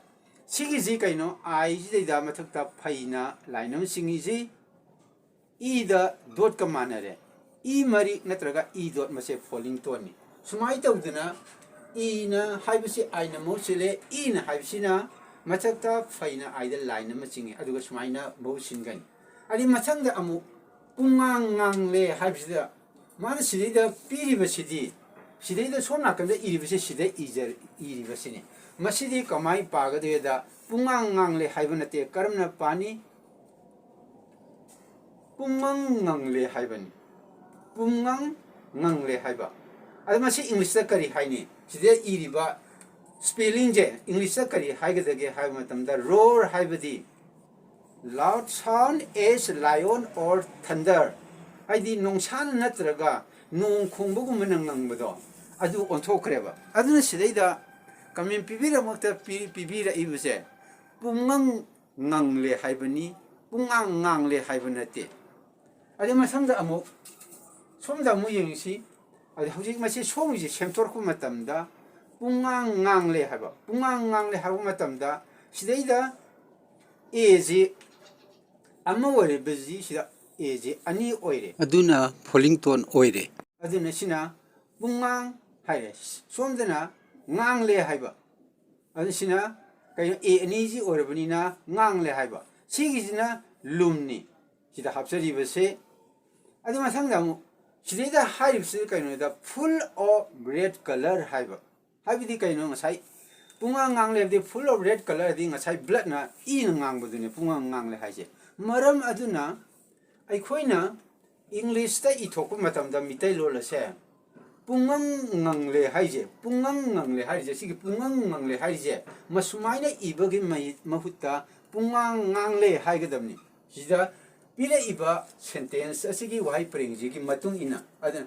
ꯁꯤꯒꯤꯁꯤ ꯀꯩꯅꯣ, ꯑꯥꯏꯁꯤꯗꯩꯗ ꯃꯊꯛꯇ ꯐꯩꯅ line ꯑꯃ ꯆꯤꯡꯉꯤꯁꯤ ꯏꯗ dotꯀ ꯃꯥꯟꯅꯔꯦ꯫ ꯏ ꯃꯔꯤꯛ ꯅꯠꯇ꯭ꯔꯒ ꯏ dot ꯃꯁꯦ falling toneꯅꯤ꯫ ꯁꯨꯃꯥꯏꯅ ꯇꯧꯗꯅ ꯏꯅ ꯍꯥꯏꯕꯁꯤ ꯑꯥꯏꯅ ꯃꯍꯨꯠ ꯁꯤꯜꯂꯦ, ꯏꯅ ꯍꯥꯏꯕꯁꯤꯅ ꯃꯊꯛꯇ ꯐꯩꯅ ꯑꯥꯏꯗ line ꯑꯃ ꯆꯤꯡꯉꯤ, ꯑꯗꯨꯒ ꯁꯨꯃꯥꯏꯅ ꯃꯍꯨꯠ ꯁꯤꯟꯒꯅꯤ꯫ ꯑꯗꯩ ꯃꯊꯪꯗ ꯑꯃꯨꯛ ꯄꯨꯡꯉꯥꯡ ꯉꯥꯡꯂꯦ ꯍꯥꯏꯕꯁꯤꯗ ꯃꯥꯅ ꯁꯤꯗꯩꯗ ꯄꯤꯔꯤꯕꯁꯤꯗꯤ, ꯁꯤꯗꯩꯗ ꯁꯣꯝ ꯅꯥꯀꯟꯗ ꯏꯔꯤꯕꯁꯤ ꯁꯤꯗ ꯏꯖ-, ꯏꯔꯤꯕꯁꯤꯅꯤ꯫ ꯃꯁꯤꯗꯤ ꯀꯃꯥꯏꯅ ꯄꯥꯒꯗꯒꯦꯗ ꯄꯨꯡꯉꯥꯡ ꯉꯥꯡꯂꯦ ꯍꯥꯏꯕ ꯅꯠꯇꯦ꯫ ꯀꯔꯝꯅ ꯄꯥꯅꯤ? ꯄꯨꯡꯉꯪ ꯉꯪꯂꯦ ꯍꯥꯏꯕꯅꯤ꯫ ꯄꯨꯡꯉꯪ ꯉꯪꯂꯦ ꯍꯥꯏꯕ꯫ ꯑꯗ ꯃꯁꯤ English ꯇ ꯀꯔꯤ ꯍꯥꯏꯅꯤ? ꯁꯤꯗ ꯏꯔꯤꯕ spelling ꯁꯦ English ꯇ ꯀꯔꯤ ꯍꯥꯏꯒꯗꯒꯦ ꯍꯥꯏꯕ ꯃꯇꯝꯗ, roar ꯍꯥꯏꯕꯗꯤ loud sound as lion or thunder, ꯍꯥꯏꯗꯤ ꯅꯣꯡꯁꯥꯅ ꯅꯠꯇ꯭ꯔꯒ ꯅꯣꯡ ꯈꯣꯡꯕꯒꯨꯝꯕꯅ ꯉꯪꯕꯗꯣ, ꯑꯗꯨ ꯑꯣꯟꯊꯣꯛꯈ꯭ꯔꯦꯕ꯫ ꯑꯗꯨꯅ ꯁꯤꯗꯩꯗ comment ꯄꯤꯕꯤꯔꯃꯛꯇ ꯄꯤ-, ꯄꯤꯕꯤꯔꯛꯏꯕꯁꯦ ꯄꯨꯡꯉꯪ ꯉꯪꯂꯦ ꯍꯥꯏꯕꯅꯤ, ꯄꯨꯡꯉꯥꯡ ꯉꯥꯡꯂꯦ ꯍꯥꯏꯕ ꯅꯠꯇꯦ꯫ ꯑꯗꯩ ꯃꯊꯪꯗ ꯑꯃꯨꯛ ꯁꯣꯝꯗ ꯑꯃꯨꯛ ꯌꯦꯡꯁꯤ꯫ ꯑꯗꯩ ꯍꯧꯖꯤꯛ ꯃꯁꯤ ꯁꯣꯝꯒꯤꯁꯦ ꯁꯦꯝꯗꯣꯔꯛꯄ ꯃꯇꯝꯗ ꯄꯨꯡꯉꯥꯡ ꯉꯥꯡꯂꯦ ꯍꯥꯏꯕ, ꯄꯨꯡꯉꯥꯡ ꯉꯥꯡꯂꯦ ꯍꯥꯏꯕ ꯃꯇꯝꯗ ꯁꯤꯗꯩꯗ A ꯁꯤ ꯑꯃ ꯑꯣꯏꯔꯤꯕꯁꯤ ꯁꯤꯗ A ꯁꯤ ꯑꯅꯤ ꯑꯣꯏꯔꯦ꯫ ꯑꯗꯨꯅ falling tone ꯑꯣꯏꯔꯦ꯫ ꯑꯗꯨꯅ ꯁꯤꯅ ꯄꯨꯡꯉꯥꯡ ꯍꯥꯏꯔꯦ, ꯁꯣꯝꯗꯅ ꯉꯥꯡꯂꯦ ꯍꯥꯏꯕ꯫ ꯑꯗꯨ ꯁꯤꯅ ꯀꯩꯅꯣ, A ꯑꯅꯤꯁꯤ ꯑꯣꯏꯔꯕꯅꯤꯅ ꯉꯥꯡꯂꯦ ꯍꯥꯏꯕ꯫ ꯁꯤꯒꯤꯁꯤꯅ ꯂꯨꯝꯅꯤ ꯁꯤꯗ ꯍꯥꯞꯆꯔꯤꯕꯁꯦ꯫ ꯑꯗꯨ ꯃꯊꯪꯗ ꯑꯃꯨꯛ ꯁꯤꯗꯩꯗ ꯍꯥꯏꯔꯤꯕꯁꯤ ꯀꯩꯅꯣꯗ full of red colour ꯍꯥꯏꯕ꯫ ꯍꯥꯏꯕꯗꯤ ꯀꯩꯅꯣ, ꯉꯁꯥꯏ ꯄꯨꯡꯉꯥꯡ ꯉꯥꯡꯂꯦ ꯍꯥꯏꯕꯗꯤ full of red colour ꯍꯥꯏꯗꯤ ꯉꯁꯥꯏ bloodꯅ, ꯏꯅ ꯉꯥꯡꯕꯗꯨꯅꯤ ꯄꯨꯡꯉꯥꯡ ꯉꯥꯡꯂꯦ ꯍꯥꯏꯁꯦ꯫ ꯃꯔꯝ ꯑꯗꯨꯅ ꯑꯩꯈꯣꯏꯅ English ꯇ ꯏꯊꯣꯛꯄ ꯃꯇꯝꯗ ꯃꯤꯇꯩꯂꯣꯟ ꯑꯁꯦ ꯄꯨꯡꯉꯪ ꯉꯪꯂꯦ ꯍꯥꯏꯁꯦ, ꯄꯨꯡꯉꯪ ꯉꯪꯂꯦ ꯍꯥꯏꯔꯤꯁꯦ, ꯁꯤꯒꯤ ꯄꯨꯡꯉꯪ ꯉꯪꯂꯦ ꯍꯥꯏꯔꯤꯁꯦ ꯃꯁꯨꯃꯥꯏꯅ ꯏꯕꯒꯤ ꯃꯍꯨꯠꯇ ꯄꯨꯡꯉꯥꯡ ꯉꯥꯡꯂꯦ ꯍꯥꯏꯒꯗꯕꯅꯤ꯫ ꯁꯤꯗ ꯄꯤꯔꯛꯏꯕ sentence ꯑꯁꯤꯒꯤ ꯋꯥꯍꯩ ꯄꯔꯦꯡꯁꯤꯒꯤ ꯃꯇꯨꯡ ꯏꯟꯅ, ꯑꯗꯨꯅ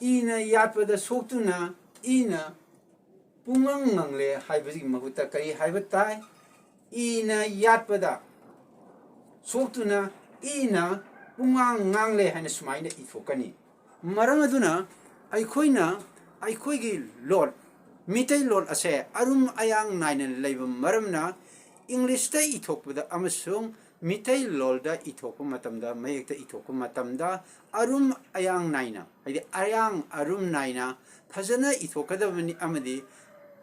ꯏꯅ ꯌꯥꯠꯄꯗ ꯁꯣꯛꯇꯨꯅ ꯏꯅ ꯄꯨꯡꯉꯪ ꯉꯪꯂꯦ ꯍꯥꯏꯕꯁꯤꯒꯤ ꯃꯍꯨꯠꯇ ꯀꯔꯤ ꯍꯥꯏꯕ ꯇꯥꯏ? ꯏꯅ ꯌꯥꯠꯄꯗ ꯁꯣꯛꯇꯨꯅ ꯏꯅ ꯄꯨꯡꯉꯥꯡ ꯉꯥꯡꯂꯦ ꯍꯥꯏꯅ ꯁꯨꯃꯥꯏꯅ ꯏꯊꯣꯛꯀꯅꯤ꯫ ꯃꯔꯝ ꯑꯗꯨꯅ ꯑꯩꯈꯣꯏꯅ ꯑꯩꯈꯣꯏꯒꯤ ꯂꯣꯟ, ꯃꯤꯇꯩꯂꯣꯟ ꯑꯁꯦ ꯑꯔꯨꯝ ꯑꯌꯥꯡ ꯅꯥꯏꯅ ꯂꯩꯕ ꯃꯔꯝꯅ English ꯇ ꯏꯊꯣꯛꯄꯗ ꯑꯃꯁꯨꯡ ꯃꯤꯇꯩꯂꯣꯟꯗ ꯏꯊꯣꯛꯄ ꯃꯇꯝꯗ, ꯃꯌꯦꯛꯇ ꯏꯊꯣꯛꯄ ꯃꯇꯝꯗ ꯑꯔꯨꯝ ꯑꯌꯥꯡ ꯅꯥꯏꯅ, ꯍꯥꯏꯗꯤ ꯑꯌꯥꯡ ꯑꯔꯨꯝ ꯅꯥꯏꯅ ꯐꯖꯅ ꯏꯊꯣꯛꯀꯗꯕꯅꯤ꯫ ꯑꯃꯗꯤ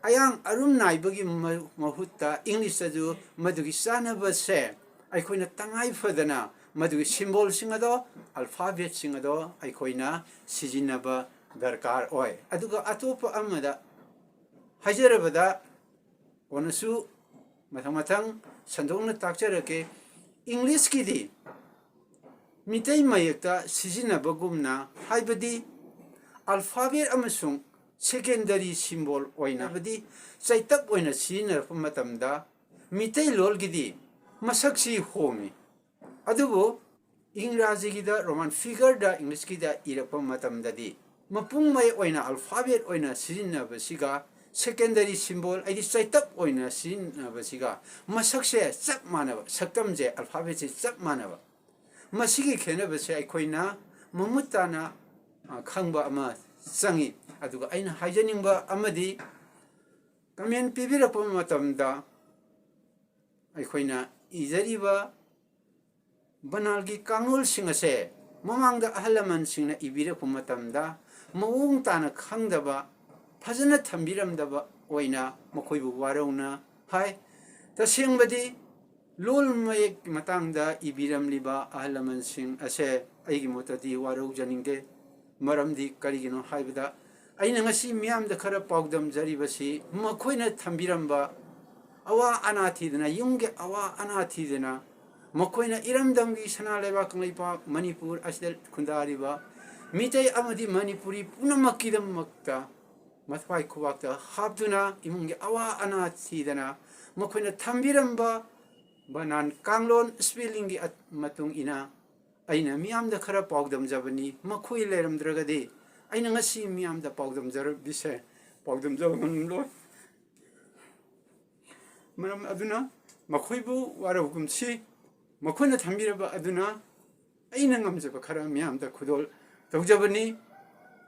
ꯑꯌꯥꯡ ꯑꯔꯨꯝ ꯅꯥꯏꯕꯒꯤ ꯃ-, ꯃꯍꯨꯠꯇ English ꯇꯁꯨ ꯃꯗꯨꯒꯤ ꯆꯥꯟꯅꯕꯁꯦ ꯑꯩꯈꯣꯏꯅ ꯇꯉꯥꯏ ꯐꯗꯅ ꯃꯗꯨꯒꯤ symbol ꯁꯤꯡ ꯑꯗꯣ, alphabet ꯁꯤꯡ ꯑꯗꯣ ꯑꯩꯈꯣꯏꯅ ꯁꯤꯖꯤꯟꯅꯕ ꯗꯔꯀꯥꯔ ꯑꯣꯏ꯫ ꯑꯗꯨꯒ ꯑꯇꯣꯞꯄ ꯑꯃꯗ ꯍꯥꯏꯖꯔꯕꯗ, ꯀꯣꯟꯅꯁꯨ ꯃꯊꯪ ꯃꯊꯪ ꯁꯟꯗꯣꯛꯅ ꯇꯥꯛꯆꯔꯛꯀꯦ꯫ English ꯀꯤꯗꯤ ꯃꯤꯇꯩ ꯃꯌꯦꯛꯇ ꯁꯤꯖꯤꯟꯅꯕꯒꯨꯝꯅ, ꯍꯥꯏꯕꯗꯤ alphabet ꯑꯃꯁꯨꯡ secondary symbol ꯑꯣꯏꯅ, ꯍꯥꯏꯕꯗꯤ ꯆꯩꯇꯞ ꯑꯣꯏꯅ ꯁꯤꯖꯤꯟꯅꯔꯛꯄ ꯃꯇꯝꯗ ꯃꯤꯇꯩꯂꯣꯟꯒꯤꯗꯤ ꯃꯁꯛꯁꯤ ꯍꯣꯡꯏ꯫ ꯑꯗꯨꯕꯨ ꯏꯪꯒ꯭ꯔꯥꯖꯤꯒꯤꯗ Roman figureꯗ Englishꯀꯤꯗ ꯏꯔꯛꯄ ꯃꯇꯝꯗꯗꯤ ꯃꯄꯨꯡ ꯃꯌꯦꯛ ꯑꯣꯏꯅ alphabet ꯑꯣꯏꯅ ꯁꯤꯖꯤꯟꯅꯕꯁꯤꯒ secondary symbol, ꯍꯥꯏꯗꯤ ꯆꯩꯇꯞ ꯑꯣꯏꯅ ꯁꯤꯖꯤꯟꯅꯕꯁꯤꯒ ꯃꯁꯛꯁꯦ ꯆꯞ ꯃꯥꯟꯅꯕ, ꯁꯛꯇꯝꯁꯦ alphabetꯁꯦ ꯆꯞ ꯃꯥꯟꯅꯕ꯫ ꯃꯁꯤꯒꯤ ꯈꯦꯠꯅꯕꯁꯦ ꯑꯩꯈꯣꯏꯅ ꯃꯃꯨꯠ ꯇꯥꯅ, ꯑ, ꯈꯪꯕ ꯑꯃ ꯆꯪꯏ꯫ ꯑꯗꯨꯒ ꯑꯩꯅ ꯍꯥꯏꯖꯅꯤꯡꯕ ꯑꯃꯗꯤ, comment ꯄꯤꯕꯤꯔꯛꯄ ꯃꯇꯝꯗ ꯑꯩꯈꯣꯏꯅ ꯏꯖꯔꯤꯕ ꯕꯅꯥꯟꯒꯤ ꯀꯥꯡꯂꯣꯟꯁꯤꯡ ꯑꯁꯦ ꯃꯃꯥꯡꯗ ꯑꯍꯜ ꯂꯃꯟꯁꯤꯡꯅ ꯏꯕꯤꯔꯛꯄ ꯃꯇꯝꯗ ꯃꯑꯣꯡ ꯇꯥꯅ ꯈꯪꯗꯕ, ꯐꯖꯅ ꯊꯝꯕꯤꯔꯝꯗꯕ ꯑꯣꯏꯅ ꯃꯈꯣꯏꯕꯨ ꯋꯥꯔꯧꯅ ꯍꯥꯏ꯫ ꯇꯁꯦꯡꯕꯗꯤ ꯂꯣꯜ ꯃꯌꯦꯛꯀꯤ ꯃꯇꯥꯡꯗ ꯏꯕꯤꯔꯝꯂꯤꯕ ꯑꯍꯜ ꯂꯃꯟꯁꯤꯡ ꯑꯁꯦ ꯑꯩꯒꯤ ꯃꯣꯠꯇꯗꯤ ꯋꯥꯔꯧꯖꯅꯤꯡꯗꯦ꯫ ꯃꯔꯝꯗꯤ ꯀꯔꯤꯒꯤꯅꯣ ꯍꯥꯏꯕꯗ, ꯑꯩꯅ ꯉꯁꯤ ꯃꯤꯌꯥꯝꯗ ꯈꯔ ꯄꯥꯎꯗꯝꯖꯔꯤꯕꯁꯤ ꯃꯈꯣꯏꯅ ꯊꯝꯕꯤꯔꯝꯕ ꯑꯋꯥ ꯑꯅꯥ ꯊꯤꯗꯅ, ꯌꯨꯝꯒꯤ ꯑꯋꯥ ꯑꯅꯥ ꯊꯤꯗꯅ, ꯃꯈꯣꯏꯅ ꯏꯔꯝꯗꯝꯒꯤ ꯁꯅꯥ ꯂꯩꯕꯥꯛ ꯀꯪꯂꯩꯄꯥꯛ ꯃꯅꯤꯄꯨꯔ ꯑꯁꯤꯗ ꯈꯨꯟꯗꯥꯔꯤꯕ ꯃꯤꯇꯩ ꯑꯃꯗꯤ ꯃꯅꯤꯄꯨꯔꯤ ꯄꯨꯝꯅꯃꯛꯀꯤꯗꯃꯛꯇ ꯃꯊ꯭ꯋꯥꯏ ꯈꯨꯕꯥꯛꯇ ꯍꯥꯞꯇꯨꯅ ꯏꯃꯨꯡꯒꯤ ꯑꯋꯥ ꯑꯅꯥ ꯊꯤꯗꯅ ꯃꯈꯣꯏꯅ ꯊꯝꯕꯤꯔꯝꯕ ꯕꯅꯥꯟ ꯀꯥꯡꯂꯣꯟ spellingꯒꯤ ꯑꯠ-, ꯃꯇꯨꯡ ꯏꯟꯅ ꯑꯩꯅ ꯃꯤꯌꯥꯝꯗ ꯈꯔ ꯄꯥꯎꯗꯝꯖꯕꯅꯤ꯫ ꯃꯈꯣꯏ ꯂꯩꯔꯝꯗ꯭ꯔꯒꯗꯤ ꯑꯩꯅ ꯉꯁꯤ ꯃꯤꯌꯥꯝꯗ ꯄꯥꯎꯗꯝꯖꯔꯕꯤꯁꯦ ꯄꯥꯎꯗꯝꯖꯕ ꯉꯝꯂꯣꯏ꯫ ꯃꯔꯝ ꯑꯗꯨꯅ ꯃꯈꯣꯏꯕꯨ ꯋꯥꯔꯧꯒꯨꯝꯁꯤ꯫ ꯃꯈꯣꯏꯅ ꯊꯝꯕꯤꯔꯕ ꯑꯗꯨꯅ ꯑꯩꯅ ꯉꯝꯖꯕ ꯈꯔ ꯃꯤꯌꯥꯝꯗ ꯈꯨꯗꯣꯜ ꯇꯧꯖꯕꯅꯤ꯫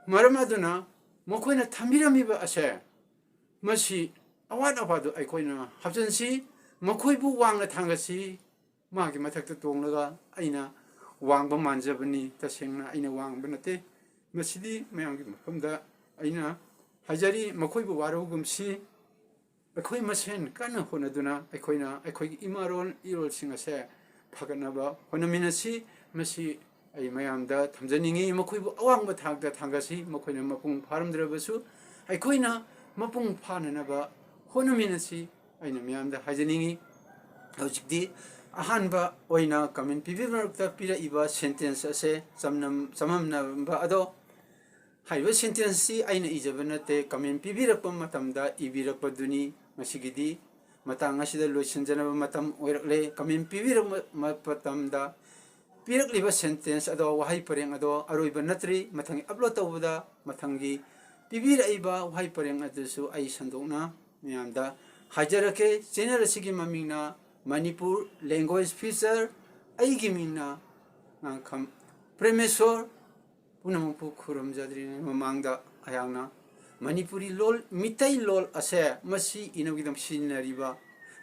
ꯃꯔꯝ ꯑꯗꯨꯅ ꯃꯈꯣꯏꯅ ꯊꯝꯕꯤꯔꯝꯃꯤꯕ ꯑꯁꯦ, ꯃꯁꯤ ꯑꯋꯥꯠ ꯑꯄꯥꯗꯨ ꯑꯩꯈꯣꯏꯅ ꯍꯥꯞꯆꯤꯟꯁꯤ, ꯃꯈꯣꯏꯕꯨ ꯋꯥꯡꯅ ꯊꯥꯡꯒꯠꯁꯤ꯫ ꯃꯥꯒꯤ ꯃꯊꯛꯇ ꯇꯣꯡꯂꯒ ꯑꯩꯅ ꯋꯥꯡꯕ ꯃꯥꯟꯖꯕꯅꯤ꯫ ꯇꯁꯦꯡꯅ ꯑꯩꯅ ꯋꯥꯡꯕ ꯅꯠꯇꯦ꯫ ꯃꯁꯤꯗꯤ ꯃꯌꯥꯝꯒꯤ ꯃꯐꯝꯗ ꯑꯩꯅ ꯍꯥꯏꯖꯔꯤ, ꯃꯈꯣꯏꯕꯨ ꯋꯥꯔꯧꯒꯨꯝꯁꯤ꯫ ꯑꯩꯈꯣꯏ ꯃꯁꯦꯟ ꯀꯟꯅ ꯍꯣꯠꯅꯗꯨꯅ ꯑꯩꯈꯣꯏꯅ ꯑꯩꯈꯣꯏꯒꯤ ꯏꯃꯥꯔꯣꯟ ꯏꯔꯣꯜꯁꯤꯡ ꯑꯁꯦ ꯐꯒꯠꯅꯕ ꯍꯣꯠꯅꯃꯤꯟꯅꯁꯤ꯫ ꯃꯁꯤ ꯑꯩ ꯃꯌꯥꯝꯗ ꯊꯝꯖꯅꯤꯡꯏ꯫ ꯃꯈꯣꯏꯕꯨ ꯑꯋꯥꯡꯕ ꯊꯥꯛꯇ ꯊꯥꯡꯒꯠꯁꯤ꯫ ꯃꯈꯣꯏꯅ ꯃꯄꯨꯡ ꯐꯥꯔꯝꯗ꯭ꯔꯕꯁꯨ ꯑꯩꯈꯣꯏꯅ ꯃꯄꯨꯡ ꯐꯥꯅꯅꯕ ꯍꯣꯠꯅꯃꯤꯟꯅꯁꯤ꯫ ꯑꯩꯅ ꯃꯤꯌꯥꯝꯗ ꯍꯥꯏꯖꯅꯤꯡꯏ꯫ ꯍꯧꯖꯤꯛꯇꯤ ꯑꯍꯥꯟꯕ ꯑꯣꯏꯅ comment ꯄꯤꯕꯤꯕ ꯃꯔꯛꯇ ꯄꯤꯔꯛꯏꯕ sentence ꯑꯁꯦ ꯆꯝꯅꯝ-, ꯆꯃꯝꯅꯕ ꯑꯗꯣ, ꯍꯥꯏꯔꯤꯕ sentence ꯁꯤ ꯑꯩꯅ ꯏꯖꯕ ꯅꯠꯇꯦ, comment ꯄꯤꯕꯤꯔꯛꯄ ꯃꯇꯝꯗ ꯏꯕꯤꯔꯛꯄꯗꯨꯅꯤ꯫ ꯉꯁꯤꯒꯤꯗꯤ ꯃꯇꯥꯡ ꯑꯁꯤꯗ ꯂꯣꯏꯁꯤꯟꯖꯅꯕ ꯃꯇꯝ ꯑꯣꯏꯔꯛꯂꯦ꯫ Comment ꯄꯤꯕꯤꯔꯛꯄ ꯃꯇꯝꯗ ꯄꯤꯔꯛꯂꯤꯕ sentence ꯑꯗꯣ, ꯋꯥꯍꯩ ꯄꯔꯦꯡ ꯑꯗꯣ ꯑꯔꯣꯏꯕ ꯅꯠꯇ꯭ꯔꯤ꯫ ꯃꯊꯪꯒꯤ upload ꯇꯧꯕꯗ ꯃꯊꯪꯒꯤ ꯄꯤꯕꯤꯔꯛꯏꯕ ꯋꯥꯍꯩ ꯄꯔꯦꯡ ꯑꯗꯨꯁꯨ ꯑꯩ ꯁꯟꯗꯣꯛꯅ ꯃꯌꯥꯝꯗ ꯍꯥꯏꯖꯔꯛꯀꯦ꯫ Channel ꯑꯁꯤꯒꯤ ꯃꯃꯤꯡꯅ ꯃꯅꯤꯄꯨꯔ Language Future, ꯑꯩꯒꯤ ꯃꯤꯡꯅ ꯉꯥꯡꯈꯝ ꯄ꯭ꯔꯦꯃꯦꯁꯣꯔ꯫ ꯄꯨꯝꯅꯃꯛꯄꯨ ꯈꯨꯔꯨꯝꯖꯗ꯭ꯔꯤꯉꯩ ꯃꯃꯥꯡꯗ ꯑꯩꯍꯥꯛꯅ ꯃꯅꯤꯄꯨꯔꯤ ꯂꯣꯜ, ꯃꯤꯇꯩ ꯂꯣꯜ ꯑꯁꯦ ꯃꯁꯤ ꯏꯅꯕꯒꯤꯗꯃꯛ ꯁꯤꯖꯤꯟꯅꯔꯤꯕ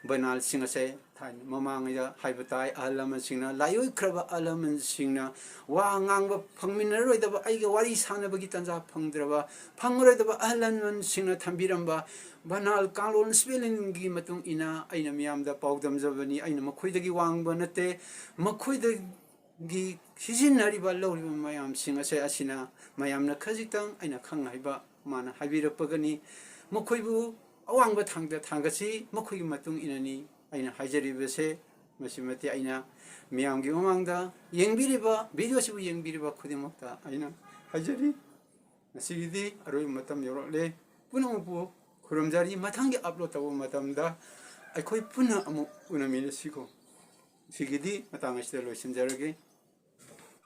ꯕꯅꯥꯜꯁꯤꯡ ꯑꯁꯦ ꯊꯥꯏꯅ ꯃꯃꯥꯡꯉꯩꯗ ꯍꯥꯏꯕ ꯇꯥꯏ꯫ ꯑꯍꯜ ꯂꯃꯟꯁꯤꯡꯅ, ꯂꯥꯏꯑꯣꯏꯈ꯭ꯔꯕ ꯑꯍꯜ ꯂꯃꯟꯁꯤꯡꯅ ꯋꯥ ꯉꯥꯡꯕ ꯐꯪꯃꯤꯟꯅꯔꯣꯏꯗꯕ, ꯑꯩꯒ ꯋꯥꯔꯤ ꯁꯥꯟꯅꯕꯒꯤ ꯇꯥꯟꯖꯥ ꯐꯪꯗ꯭ꯔꯕ, ꯐꯪꯉꯔꯣꯏꯗꯕ ꯑꯍꯜ ꯂꯃꯟꯁꯤꯡꯅ ꯊꯝꯕꯤꯔꯝꯕ ꯕꯅꯥꯜ ꯀꯥꯡꯂꯣꯟ spelling ꯒꯤ ꯃꯇꯨꯡ ꯏꯟꯅ ꯑꯩꯅ ꯃꯤꯌꯥꯝꯗ ꯄꯥꯎꯗꯝꯖꯕꯅꯤ꯫ ꯑꯩꯅ ꯃꯈꯣꯏꯗꯒꯤ ꯋꯥꯡꯕ ꯅꯠꯇꯦ, ꯃꯈꯣꯏꯗꯒꯤ ꯁꯤꯖꯤꯟꯅꯔꯤꯕ, ꯂꯧꯔꯤꯕ ꯃꯌꯥꯝꯁꯤꯡ ꯑꯁꯦ, ꯑꯁꯤꯅ ꯃꯌꯥꯝꯅ ꯈꯖꯤꯛꯇꯪ ꯑꯩꯅ ꯈꯪ ꯍꯩꯕ ꯃꯥꯅ ꯍꯥꯏꯕꯤꯔꯛꯄꯒꯅꯤ꯫ ꯃꯈꯣꯏꯕꯨ ꯑꯋꯥꯡꯕ ꯊꯥꯛꯇ ꯊꯥꯡꯒꯠꯁꯤ, ꯃꯈꯣꯏꯒꯤ ꯃꯇꯨꯡ ꯏꯟꯅꯅꯤ ꯑꯩꯅ ꯍꯥꯏꯖꯔꯤꯕꯁꯦ꯫ ꯃꯁꯤꯃꯛꯇꯤ ꯑꯩꯅ ꯃꯤꯌꯥꯝꯒꯤ ꯃꯃꯥꯡꯗ ꯌꯦꯡꯕꯤꯔꯤꯕ, video ꯑꯁꯤꯕꯨ ꯌꯦꯡꯕꯤꯔꯤꯕ ꯈꯨꯗꯤꯡꯃꯛꯇ ꯑꯩꯅ ꯍꯥꯏꯖꯔꯤ꯫ ꯉꯁꯤꯒꯤꯗꯤ ꯑꯔꯣꯏꯕ ꯃꯇꯝ ꯌꯧꯔꯛꯂꯦ꯫ ꯄꯨꯝꯅꯃꯛꯄꯨ ꯈꯨꯔꯨꯝꯖꯔꯤ꯫ ꯃꯊꯪꯒꯤ upload ꯇꯧꯕ ꯃꯇꯝꯗ ꯑꯩꯈꯣꯏ ꯄꯨꯟꯅ ꯑꯃꯨꯛ ꯎꯅꯃꯤꯟꯅꯁꯤꯀꯣ꯫ ꯁꯤꯒꯤꯗꯤ ꯃꯇꯥꯡ ꯑꯁꯤꯗ ꯂꯣꯏꯁꯤꯟꯖꯔꯒꯦ꯫